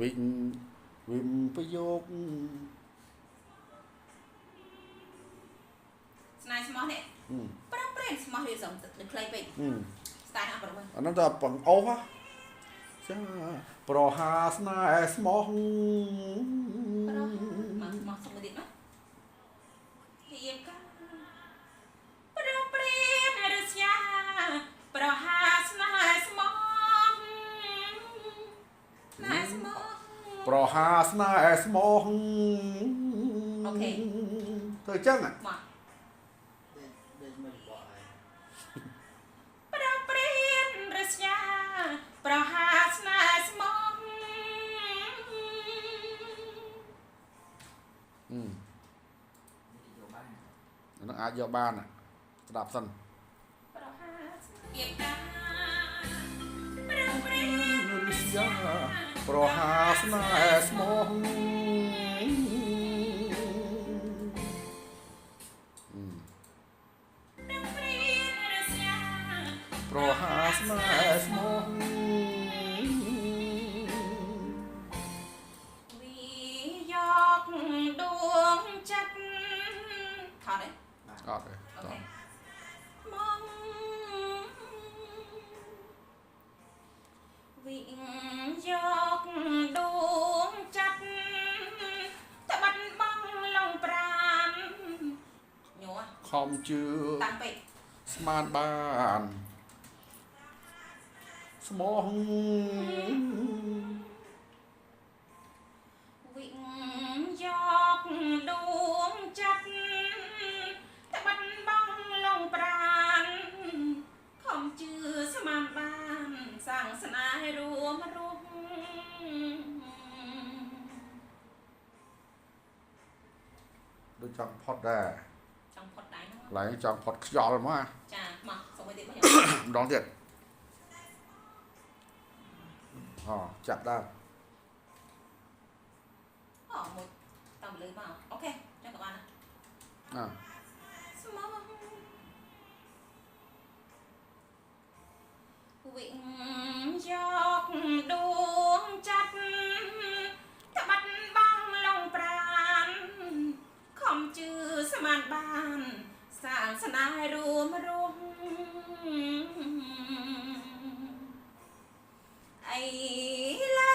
វិវិមយោគ ស្នេហ៍ស្មោះនេះប្រងប្រេនស្មោះវាសំទឹកខ្លីពេកស្ទាយណាប្រង អានោះតែបង្អូសចាប្រហាស្នេហ៍ស្មោះ ប្រមកស្មោះសុំមួយទៀតមកហៀកាប្រងប្រេនរស្យាប្រហាស្នេហ៍ស្មោះស្នេហ៍ស្មោះ ប្រហាស្នេហ៍ស្មោះ អូខេ ធ្វើចឹង មក ដេកមកបកហើយ ប្រងប្រេនរស្យាប្រហាស្នេហ៍ស្មោះ អឺ យកបាន អានោះអាចយកបានស្ដាប់សិន ប្រហាស្នេហ៍កាប្រងប្រេន រស្យាប្រហាស្នេហ៍ស្មោះ ប្រងប្រេនរស្យា ប្រហាស្នេហ៍ស្មោះ វីយកដួងចិត្តថតទេ អត់ទេ អូខេមកវិយកដួងចិត្តត្បិតបងឡងប្រានញ័រ ខំជឿ តាំងពេក ស្មានបានស្មោះ វិយកដួងចិត្តត្បិតបងឡងប្រានខំជឿស្មានបានសាងស្នេហ៍រួមរុំ ដូចចង់ផុតដែរ ចង់ផុតដែរហ្នឹង កន្លែងចង់ផុតខ្យល់មក ចាមកសុំមួយទៀតមក ម្ដងទៀតអូចាប់ដើម អូមួយតាមលើមកអូខេចាំក៏បានណា អើ ស្មោះវិយកដួងចិត្តត្បិតបងឡងប្រានខំជឿស្មានបានសាងស្នេហ៍រួមរុំអីឡើ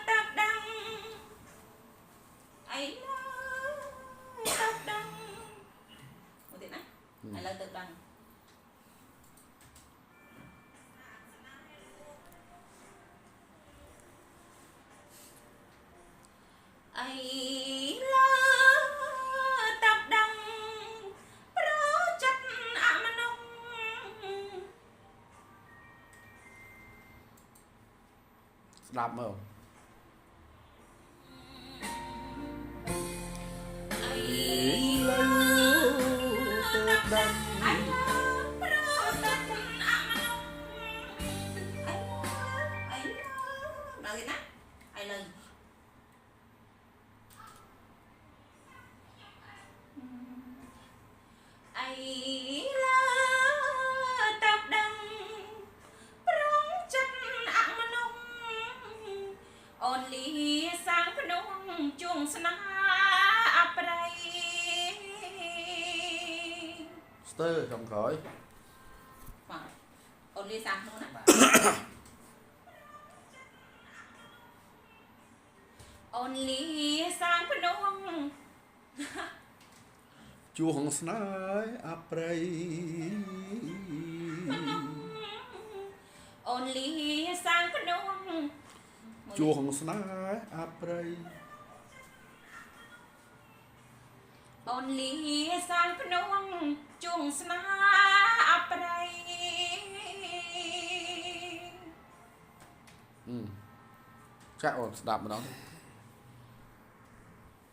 តាប់ដឹងអីឡើតាប់ដឹងមួយទៀតណាឥឡូវទៅដឹង អីលើតាប់ដឹងប្រចិត្តអមនុស្ស ស្ដាប់មើល អី លើទៅដឹង អីលើប្រចិត្តអមនុស្សអីអីដល់ទៀតណាអីលើអីលើតាប់ដឹងប្រងចិត្តអមនុស្សអូនលីសាងភ្នំជួងស្នេហ៍អប្រ័យ ស្ទើចុងក្រោយ បាទអូនលីសាងភ្នំណា បាទ អូនលីសាងភ្នំ ជួងស្នេហ៍អប្រ័យ អូនលីសាងភ្នំ ជួងស្នេហ៍អប្រ័យ អូនលីសាងភ្នំជួងស្នេហ៍អប្រ័យ អឺចាក់អូនស្ដាប់ម្ដង